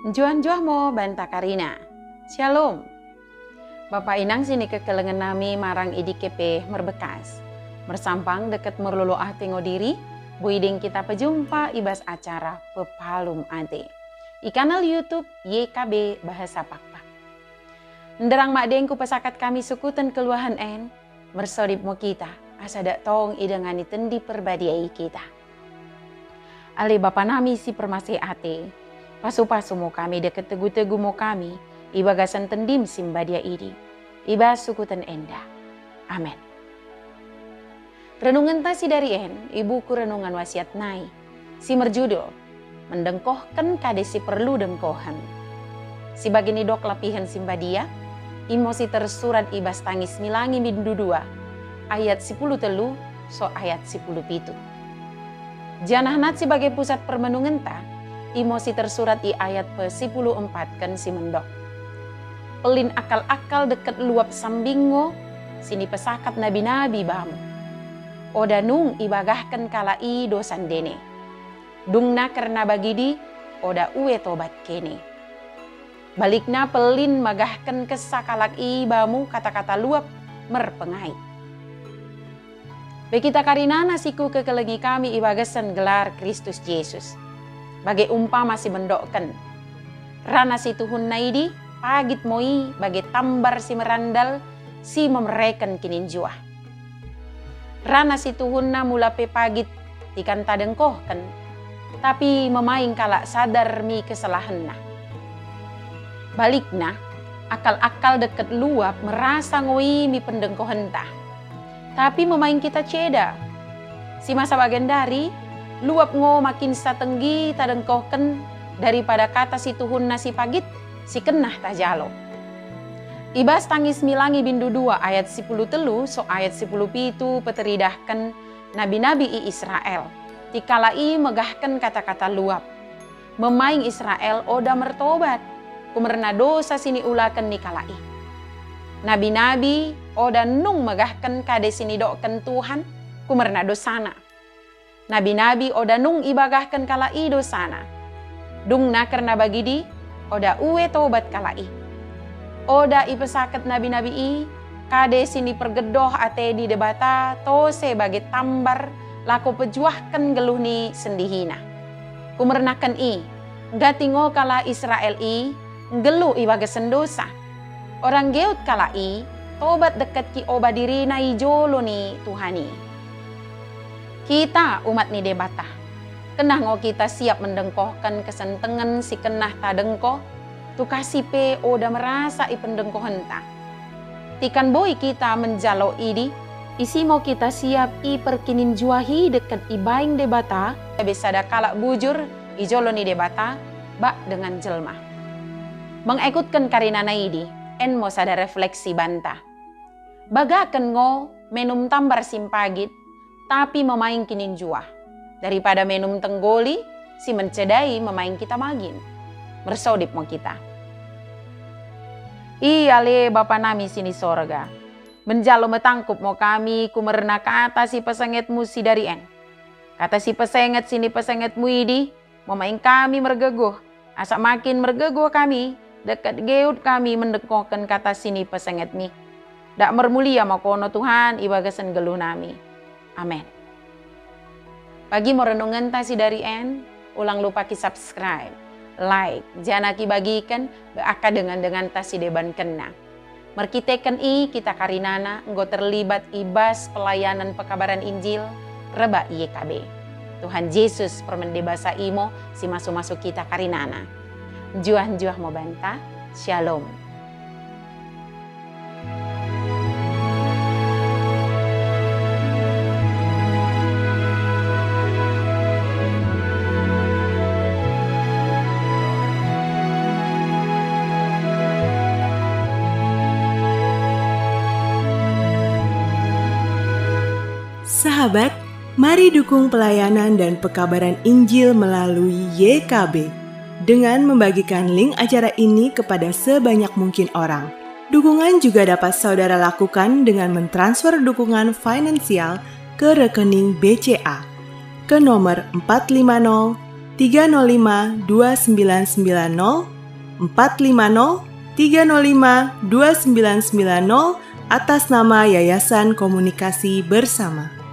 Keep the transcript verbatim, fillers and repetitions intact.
Njuah-njuah mo banta karina. Syalom. Bapa inang sinikekelengen nami marang i dike pe merbekas. Mersampang dekket merlolo ate ngo diri, boi deng kita pejumpa i bas acara Pepalum Ate i kanal YouTube Y K B Bahasa Pakpak. Nderrang madeng kupesakat kami sukuten kenggeluhen en, mersodip mo kita, asa dak tong idengani Tendi Perbadia i kita. Ale Bapa nami si permaseh ate, pasu-pasu mo kami dekket tegu-tegu mo kami i bagasen Tendim si mbadia idi, i bas sukuten enda. Amen. Renungenta sidari en i buku Renungan Wasiat nai, si merjudul, Mendengkohken Kade si Perlu Dengkohen. Si bage nidok lapihen si mbadia, imo si tersurat i bas Tangis mi Langi bindu dua, ayat sipuluh tellu soh ayat sipuluh pitu. Janah nat si bage pusat permenungenta, imo si tersurat i ayat pesipuluh empatken si mendok. Pellin akal-akal dekket luap sambing ngo sinipesakat nabi-nabi bamu. Oda nung ibagahken kalak i dosa ndene. Dungna kerna bagidi, oda ue tobat kene. Balikna pellin magahken kessa kalak i bamu kata-kata luap merpengaik. Bai kita karinana si kukekelengi kami i bagasen gelar Kristus Jesus. Bage umpama si mendokken. Rana situhunna idi, pagit mo i bage tambar si merandal, si memereken kininjuah. Rana situhunna mula pe pagit tikan tadengkohken, tapi memaing kalak sadar mi kesalahenna. Balikna, akal-akal dekket luap merasa ngo i mi pendengkohenta. Tapi memaing kita ceda. Si masa bagendari, luap ngo makinsa tenggi tadengkohken daripada kata situhunna si pagit, si kennah tajalo. I bas Tangis mi Langi bindu dua ayat sipuluh tellu soh ayat sipuluh pitu peteridahken nabi-nabi i Israel, tikala i megahken kata-kata luap. Memaing Israel oda mertobat, kumerna dosa siniulaken ni kalak i. Nabi-nabi oda nung megahken kade sinidokken Tuhan, kumerna dosana. Nabi-nabi oda nung ibagahken kalak i dosana. Dungna kerna bagidi, oda ue tobat kalak i. Oda ipesakat nabi-nabi i, kade sinipergeddoh ate ni Debata tose bage tambar lako pejuahken nggelluh ni sendihina. Kumernaken i, nggati ngo kalak Israel i nggelluh i bagasen dosa. Oda nggeut kalak i tobat dekket kiobah dirina i jolo ni Tuhan i. Kita umat ni Debata, kennah ngo kita siap mendengkohken kesentengen si kennah tadengkoh, tukasi pe oda merasa i pendengkohenta. Tikan boi kita menjalo idi, isi mo kita siap iperkininjuahi dekket ibaing Debata, gabe sada kalak bujur i jolo ni Debata, bak dengan jelma. Mengekutken karinana idi, en mo sada refleksi banta. Bagaken ngo menum tambar si mpagit, tapi memaing kininjuah, daripada menum tenggoli si mencedai memaing kita magin. Mersodip mo kita. I ale Bapa nami sini sorga, menjalo metangkup mo kami kumerna kata si pesengetmu sidari en. Kata si pesenget sinipesengetmu idi, memaing kami mergegoh, asa makin mergegoh kami, dekket nggeut kami mendengkohken kata sinipesengetmi. Dak mermulia mo kono Tuhan i bagasen nggelluh nami. Amen. Bagi mo renungenta sidari en, ulang lupa ki-subscribe, like, janah kibagiken bak dengan-denganta sidebankenna. Merkiteken i kita karinana enggo terlibat i bas pelayanan pekabaran Injil rebbak Y K B. Tuhan Jesus permende basa i mo si masu-masu kita karinana. Njuah-njuah mo banta. Shalom. Sahabat, mari dukung pelayanan dan pekabaran Injil melalui Y K B dengan membagikan link acara ini kepada sebanyak mungkin orang. Dukungan juga dapat saudara lakukan dengan mentransfer dukungan finansial ke rekening B C A ke nomor empat lima nol tiga nol lima dua sembilan sembilan nol, empat lima nol tiga nol lima dua sembilan sembilan nol, atas nama Yayasan Komunikasi Bersama.